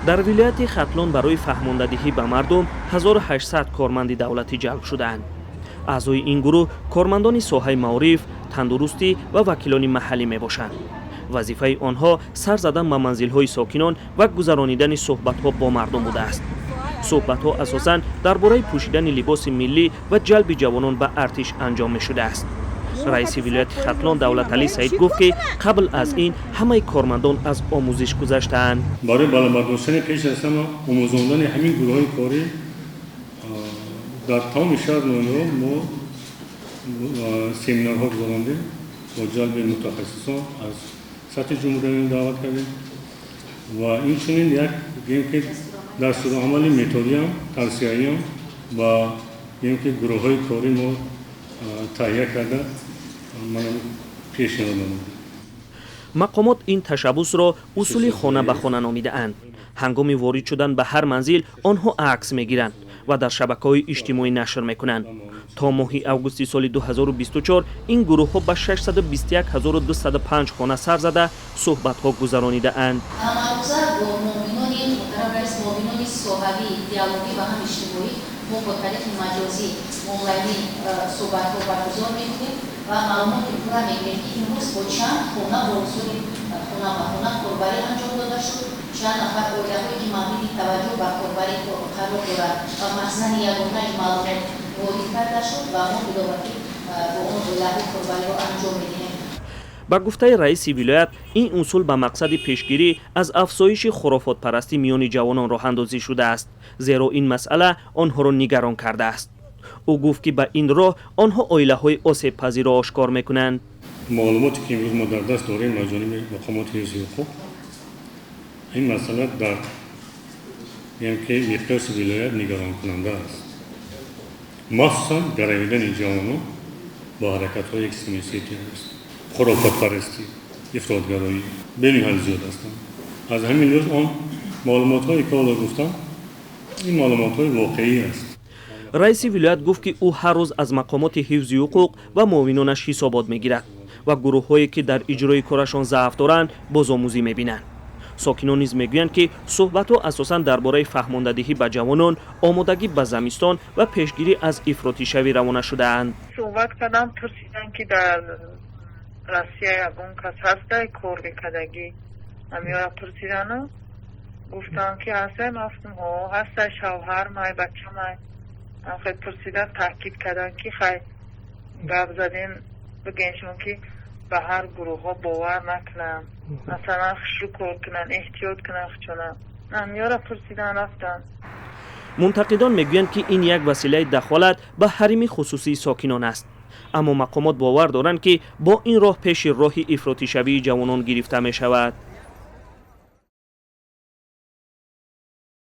Дар вилояти Хатлон барои фаҳмондадиҳӣ ба мардум 1800 корманди давлатӣ ҷалб шудаанд. Аъзои ин гурӯҳ кормандони соҳаи маориф, тандурустӣ ва вакилони маҳаллӣ мебошанд. Вазифаи онҳо сар задан ба манзилҳои сокинон ва гузаронидани суҳбатҳо бо мардум будааст. Суҳбатҳо асосан дар бораи пӯшидани либоси миллӣ ва ҷалби ҷавонон ба артиш анҷом мешудааст. Раиси вилояти Хатлон Давлаталӣ Саид гуфт, ки қабл аз ин ҳамаи кормандон аз омӯзиш гузаштаанд. Барои баланд бардоштани, пеш аз ҳама омӯзондани ҳамин гурӯҳҳои корӣ дар тамоми шаҳр, ноҳияҳо мо семинарҳо гузарондем, бо ҷалби мутахассисон аз сатҳи ҷумҳуриявӣ даъват кардем ва инчунин як гӯем ки дастурамали методиам, тавсияиам ба гӯем ки гурӯҳҳои корӣ мо таҳия карда пешниҳод намудем. Мақомот ин ташаббусро усули хона ба хона номидаанд. Ҳангоми ворид шудан ба ҳар манзил онҳо акс мегиранд ва дар шабакаҳои иҷтимоӣ нашр мекунанд. То моҳи августи соли 2024 ин гурӯҳҳо ба 621 205 хона сар зада, суҳбатҳо гузаронидаанд. Ҳамарӯза бо муовинони муҳтарам раис, муовинони соҳавӣ, диалогӣ ва ҳам иҷтимоӣ мо бо тариқи маҷозӣ, онлайнӣ суҳбатҳо баргузор мекунем ва маълумоти пурра мегирем, ки имрӯз бо чанд хона бо усули хона ба хона корбарӣ анҷом дода шуд, чанд нафар оилаҳое, ки мавриди таваҷҷӯҳ ба корбарӣ қарор дорад ва махзани ягонаи маълумот ворид карда шуд ва мо иловатӣ бо он оилаҳо корбариро анҷом медиҳем. Ба гуфтаи раиси вилоят, ин усул ба мақсади пешгирӣ аз афзоиши хурофотпарастӣ миёни ҷавонон роҳандозӣ шудааст, зеро ин масъала онҳоро нигарон кардааст. Ӯ гуфт, ки ба ин роҳ онҳо оилаҳои осебпазирро ошкор мекунанд. Маълумоте ки имрӯз мо дар даст дорем аз ҷониби мақомоти ҳифзи ҳуқуқ, ин масъала дар ки миқёси вилоят нигаронкунанда аст, махсусан гаравидани ҷавонон бо ҳаракатҳои экстремистии террористӣ, хурофотпарастӣ, ифротгароӣ бениҳоят зиёд ҳастанд. Аз ҳамин лиҳоз он маълумотҳое, ки ҳоло гуфтам, ин маълумотҳои воқеӣ аст. Раиси вилоят гуфт, ки ӯ ҳар рӯз аз мақомоти ҳифзи ҳуқуқ ва муовинонаш ҳисобот мегирад ва гурӯҳҳое, ки дар иҷрои корашон заъф доранд, бозомӯзӣ мебинанд. Сокинон низ мегӯянд, ки суҳбатҳо асосан дар бораи фаҳмондадиҳӣ ба ҷавонон, омодагӣ ба замистон ва пешгирӣ аз ифротишавӣ равона шудаанд. Суҳбат кардам, пурсидам, ки дар Россия ягон кас ҳастай кор мекардагӣ. Ҳамиёра пурсидану гуфтам, ки ҳастай. Ман гуфтам: «Ҳо, ҳастай, шавҳармай, бачамай». Хел пурсидан, таъкид кардам, ки хай гап задем, бигӯен шумо, ки ба ҳар гурӯҳҳо бовар накунанд, масалан, хушрӯ кор кунанд, эҳтиёт кунанд хучона. Ҳамиёра пурсидан рафтам. Мунтақидон мегӯянд, ки ин як василаи дахолат ба ҳарими хусусии сокинон аст, аммо мақомот бовар доранд, ки бо ин роҳ пеши роҳи ифротишавии ҷавонон гирифта мешавад.